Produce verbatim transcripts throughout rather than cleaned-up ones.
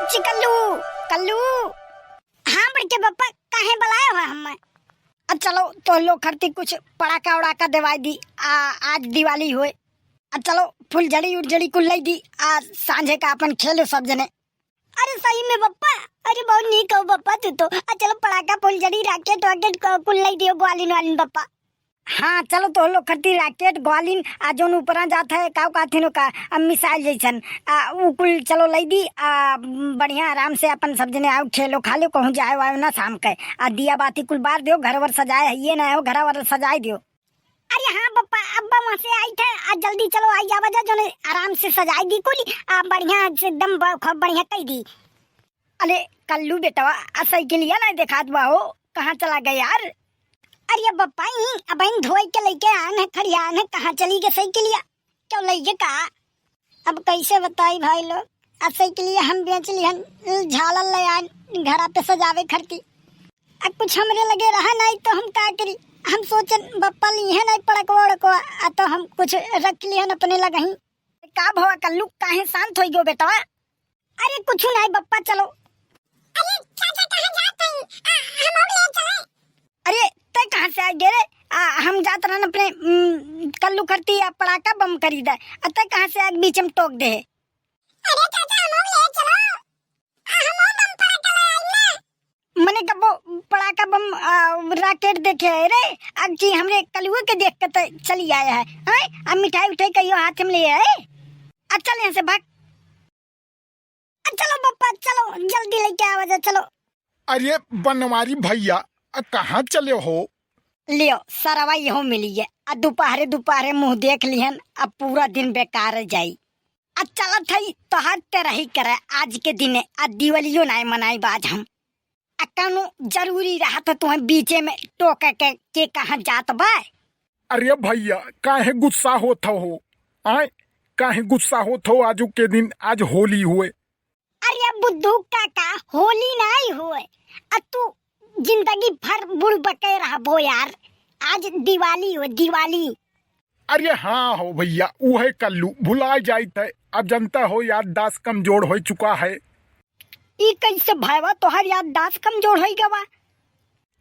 चिकल्लू, कल्लू। हाँ बड़के बप्पा, काहे बुलाए हो हमें? अब चलो तो लोग खरती कुछ पड़ाका उड़ाका देवाई दी, आ, आज दिवाली होए। अब चलो फुलझड़ी उलझड़ी कुल लई दी, आ, सांझे का अपन खेलो सब जने। अरे सही में बप्पा, अरे बहुत नीक हो बप्पा तू तो। आ चलो पड़ाका फुलझड़ी राकेट वाकेट क-, कुल लई दियो ग्वालिन वालिन बप्पा। हाँ चलो तो लोग खरती राकेट ग्वालिन आ जौन ऊपरा जात है का कहथिन ओका, आ, मिसाइल जैसन, आ, उ कुल चलो लई दी। आ, बढ़िया आराम से अपन सब जने आओ खेलो खा लो कहूँ जाए वाए ना शाम के। आ दिया बाती कुल बार दियो, घर वर सजाए है ये ना हो, घर वर सजाए दियो। अरे हाँ बप्पा, अब्बा वहाँ से आई थे, आ जल्दी चलो आई जावा जा, जौन आराम से सजाई दी कुल, आ बढ़िया से एकदम ब-, खूब बढ़िया कई दी। अरे कल्लू बेटवा, आ साइकिलिया ना देखात बा हो, कहाँ चला गए यार? अरे बप्पा, ई अबहिन धोई के लेके आन है, खड़ियान है, कहाँ चली गए साइकिलिया? क्यों लई गए का? अब कैसे बताई भाई लोग, आ साइकिलिया हम बेच लिहन, झालर ले आन घरा पे सजावे खरती। आ कुछ हमरे लगे रहा नहीं तो हम का करी? हम सोचन बप्पा ली है नहीं पड़कवा उड़कवा, आ तो हम कुछ रख लिहन अपने लगही। का भवा कल्लू, काहे शांत होई गयो बेटवा? अरे कुछ नहीं बप्पा, चलो। अरे चाचा कहाँ जात हई? आ, हम और ले चले। अरे तै कहाँ से आ गए रे? आ, हम जात रहन अपने, उम, कल्लू खरती आ पड़ाका बम खरीदे। आ तै कहाँ से आके बीच में टोक दे? अरे चाचा हम और ले चलो। आ, हम और बम पड़ाका ले आई ना। मने कबो पड़ाका बम, आ, राकेट देखे है रे? अब की हमरे कलुए के देख के तो चली आया है, हैं? अब मिठाई उठाई कहियो हाथ में ले आए। अब चल यहाँ से भाग। अब चलो बप्पा, चलो जल्दी लेके आवा जा, चलो। अरे बनवारी भैया, आ कहाँ चले हो? लियो सरवा यहो मिली है। आ दोपहरे दोपहरे मुँह देख लिहन, अब पूरा दिन बेकार जाई। आ चलत हई तोहार तेरही करे आज के दिने, आ दिवालियो नाय मनाइब आज हम। आ कौनो जरूरी रहत है तुम्हें बीचे में टोके के, के कहाँ जात बा? अरे भैया, काहे गुस्सा होत हो? आय, काहे गुस्सा होत हो? आजू के दिन, आज होली हुए। अरे बुद्धू काका, होली नाई हुए। आ तू जिंदगी भर बुड़बके रहबो यार। आज दिवाली हो, दिवाली। अरे हाँ हो भैया, उहे कल्लू भुला जाइत है। अब जनता हो, याददाश्त कमजोर हो चुका है। ई कैसे भयवा, तोहर याददाश्त कमजोर हो गवा?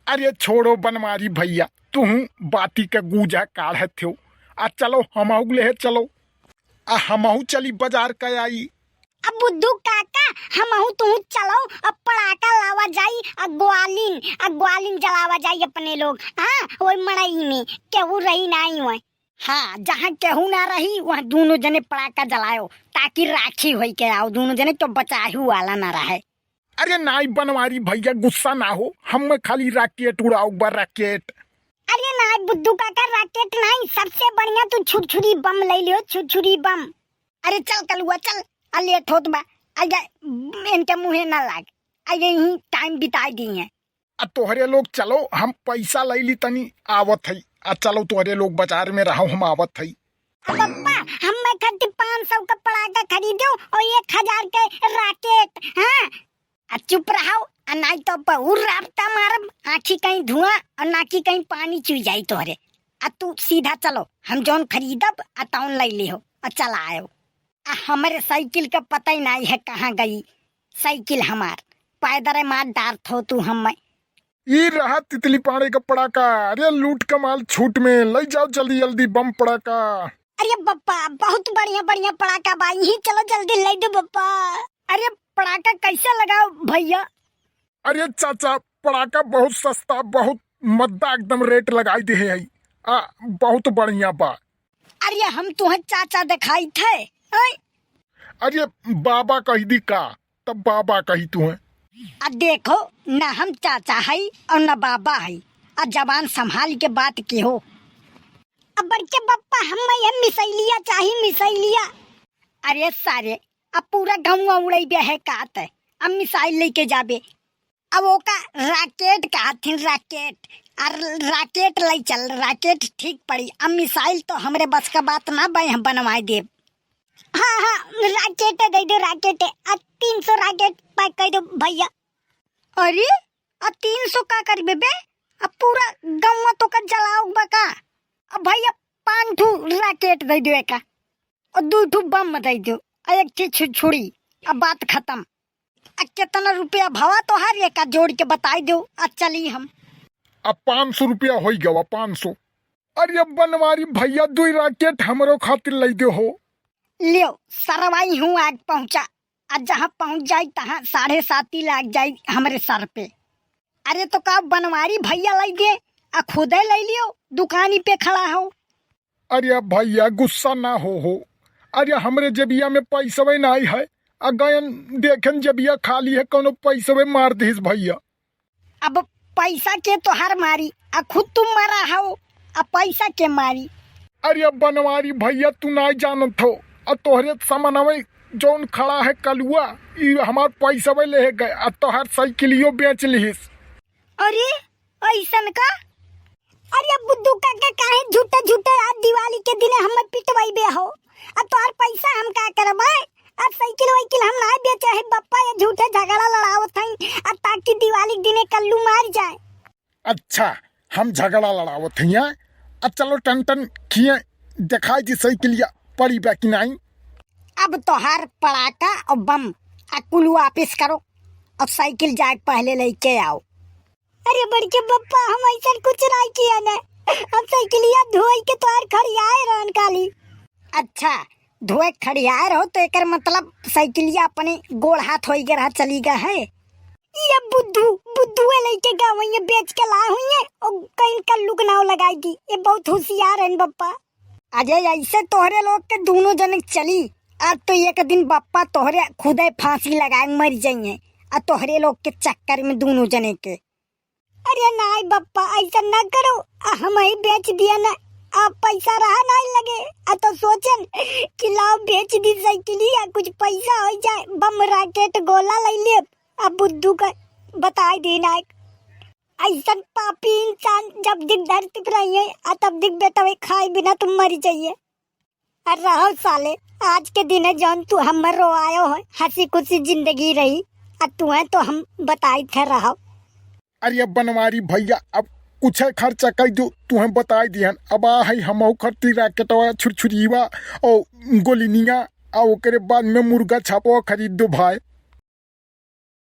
अरे छोड़ो बनवारी भैया, तुहू बाती के गूजा काढ़त हो। आ चलो हमहू लेहे चलो, आ हमहू चली बाजार का आई। अब बुद्धू काका, हमहू तुहू चलो, अब पड़ाका लावा जाई, आ ग्वालिन, आ ग्वालिन जलावा जाई अपने लोग। हाँ, वही मड़ई में केहू रही नाई हुए। हाँ, जहाँ केहू ना रही, वहाँ दोनों जने पड़ाका जलायो, ताकि राखी होई के आओ, दोनों जने तो बचाहू वाला ना रहे। अरे नाई बनवारी भैया, गुस्सा ना हो, हम खाली राकेट उड़ाओ बा, राकेट। अरे नाई बुद्धू काका, राकेट नाई, सबसे बढ़िया तू छुरछुरी बम ले लियो, छुरछुरी बम। अरे चल कलुआ चल, आ लेट होत बा, आ जा, इनके मुँहे ना लाग, आ यहीं टाइम बिताई दी है। आ तोहरे लोग चलो, हम पैसा लैली तनी, आवत हई। आ चलो तोहरे लोग बाजार में रहो, हम आवत हई। आ पप्पा, हम मैं खातिर पाँच सौ का पड़ाका खरीदो और एक हजार के राकेट, हाँ? आ चुप रहो, आ नाई तो बहुर रापटा मारब, आँखी कहीं धुआं और नाकी कहीं पानी चुई जाई तोहरे। आ तू सीधा चलो, हम जौन खरीदब आ तौन लई लिहो और चला आयो। आ हमरे साइकिल का पता ही नाई है कहाँ गई। साइकिल हमार, पैदरे मार डारत हो तू हम्मे। ई रहा तितली पाड़े का पड़ाका। अरे लूट का माल छूट में, लई जाओ जल्दी जल्दी बम पड़ाका। अरे बप्पा, बहुत बढ़िया बढ़िया पड़ाका बा, यहीं चलो जल्दी लई दो बप्पा। अरे पड़ाका कैसे लगाओ भैया? अरे चाचा, पड़ाका बहुत सस्ता, बहुत मद्दा एकदम रेट लगाई दे है। आ, बहुत बढ़िया बा। अरे हम तुहे चाचा देखाई थे, हैं? अरे बाबा कही दी का, तब बाबा कही तुहे। आ देखो, ना हम चाचा हई और ना बाबा हई, आ जबान संभाल के बात की हो। अब बड़के बप्पा, हम ये मिसैलिया चाही, मिसैलिया। अरे सारे, अब पूरा गाँव उड़ैबे है कात, अब मिसाइल लेके जाबे। अब ओका राकेट कहथिन, राकेट। आ राकेट लई चल, राकेट ठीक पड़ी। अब मिसाइल तो हमरे बस का बात ना बा, हम बनवाए देब। हाँ, हाँ, राकेट दे दो, राकेट। आ तीन सौ राकेट पैक कर दो भैया। अरे, आ तीन सौ का करबे बे? अब पूरा गौवा तो का जलाओ बा का? अब भैया पाँच ठू राकेट दे दो एका, और दो ठू बम दे दो, और एक ठे छु-, छुरी। अब बात खत्म। आ, केतना रुपया भवा तोहार, एका जोड़ के बताई देउ, आ चली हम। अब पाँच सौ रुपया होई गवा, पाँच सौ। अरे बनवारी भइया, दुई राकेट हमरो खातिर लई देउ हो। लेव, सरवाई हूँ आग पहुँचा, आ जहाँ पहुँच जाई तहाँ साढ़े साती लाग जाई हमरे सर पे। अरे तो का बनवारी भइया लई दे, आ खुदे लई लियो, दुकानी पे खड़ा हो। अरे भइया गुस्सा ना हो हो, अरे हमरे जेबिया में पैसवे नाई है, आ गयन देखेन जेबिया खाली है, कौनो पैसवे मार दिहिस भइया। अब पैसा के तोहार मारी, आ खुद तुम मरा हो, आ पैसा के मारी। अरे बनवारी भइया तू नाई जानत हो, आ तोहरे सामनवे जौन खड़ा है कलुआ, ई हमार पैसवे लेहे गए, आ तोहार साइकिलियो बेच लिहिस। अरे ऐसन का? अरे बुद्धू काका, काहे झूठे झूठे आज दिवाली के दिने हमें पिटवाइबे हो? अब तोहार पैसा हम का करबै? अब साइकिल वाइकिल हम ना बेचे है बप्पा, ये झूठे झगड़ा लड़ावत हई, अब ताकि दिवाली के दिने कल्लू मार जाए। अच्छा, हम झगड़ा लड़ावत हई, आ चलो टन टन किए दिखाई दी साइकिलिया पड़ी बा कि नाई। अब तोहार पड़ाका और बम आ कुल वापिस करो और साइकिल जाके पहले लेके आओ। अरे बड़के बप्पा, हम ऐसन कुछ नाई किया ने। हम साइकिलिया धोई के तोहार खड़ियाए रहन काली। अच्छा, धोए खड़ियाए रहो तो एकर मतलब साइकिलिया अपने गोड़ हाथ होई के रहा चली गए है। ये बुद्धू, बुद्धुए लेके गए हुई है, बेच के ला हुई है और कहीं कल्लू के नाव लगाई दी। ये बहुत होशियार है बप्पा। अजय, ऐसे तोहरे लोग के दोनों जने के चली, अब तो एक दिन बप्पा तोहरे खुदे फांसी लगाए मर जाइए, आ तोहरे लोग के चक्कर में दोनों जने के। अरे नाई बप्पा, ऐसा ना करो, आ हम ही बेच दिया ना, आ पैसा रहा नाई लगे, आ तो सोचन कि लाओ बेच दी साइकिलिया, कुछ पैसा हो जाए, बम राकेट गोला ले ले, आ बुद्धू का बताई दी नाई। ऐसन पापी इंसान जब दिक धरती पर रहिए, आ तब दिक बेटवे खाए बिना तुम मरी जाइए। अरे रहो साले, आज के दिने जौन तू हमर रोआयो हो, हंसी खुशी जिंदगी रही, आ तुहे तो हम बताई थे रहो। अरे बनवारी भइया, अब कुछ खर्चा कर दो, तुहे बताई दिहन। अब आ है हमहू खरती राकेटवा, छुरछुरीवा और गोलिनिया, आ ओकरे बाद में मुर्गा छापवा खरीद दो भाई।